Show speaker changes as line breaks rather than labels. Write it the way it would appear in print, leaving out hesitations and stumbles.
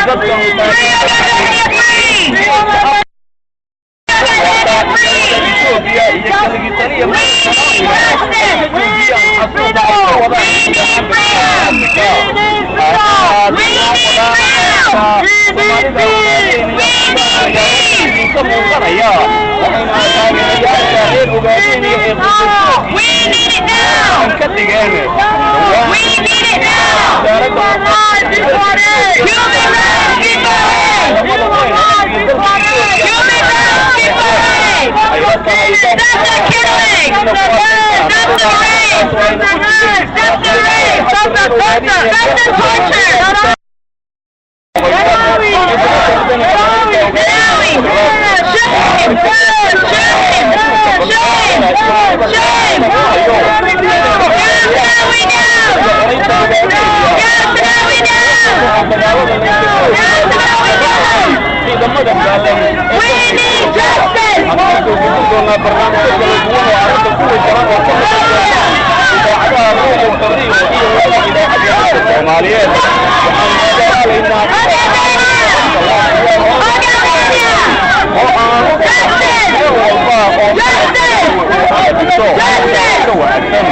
Free Ogadenia free! Ogadenia free!
Etoobiya iyo kaligitaliya
We need justice!
Ka joojiyaan xasuuqa ay ka wadaan
We need freedom! We need freedom! We need peace!
Ka muuqanaya, waxayna taageerayaasha reer Ogaadeniya ee
We need it now!
ka dhigeen
We need it now!
Wasaaradda
Human rights before! Human rights before! Stop the killing! Stop the rape! Stop the rape! Stop the torture! Malawi! Shame! Shame! Shame! Shame! Yes, now we know! Yes, now we know! Yes, now we know!
Ciidamada daalan.
We need justice!
Waxaan soo gudbin doonaa barnaamijyo kala duwan oo arrinta ku wajahan oo ka mid ah idaacadaha Radio Xorriyo iyo weliba idaacadda Codka Soomaaliyeed. Waxaan ku dadaalaynaa oo aan meel walba oo aad jirto ka wanaagsan.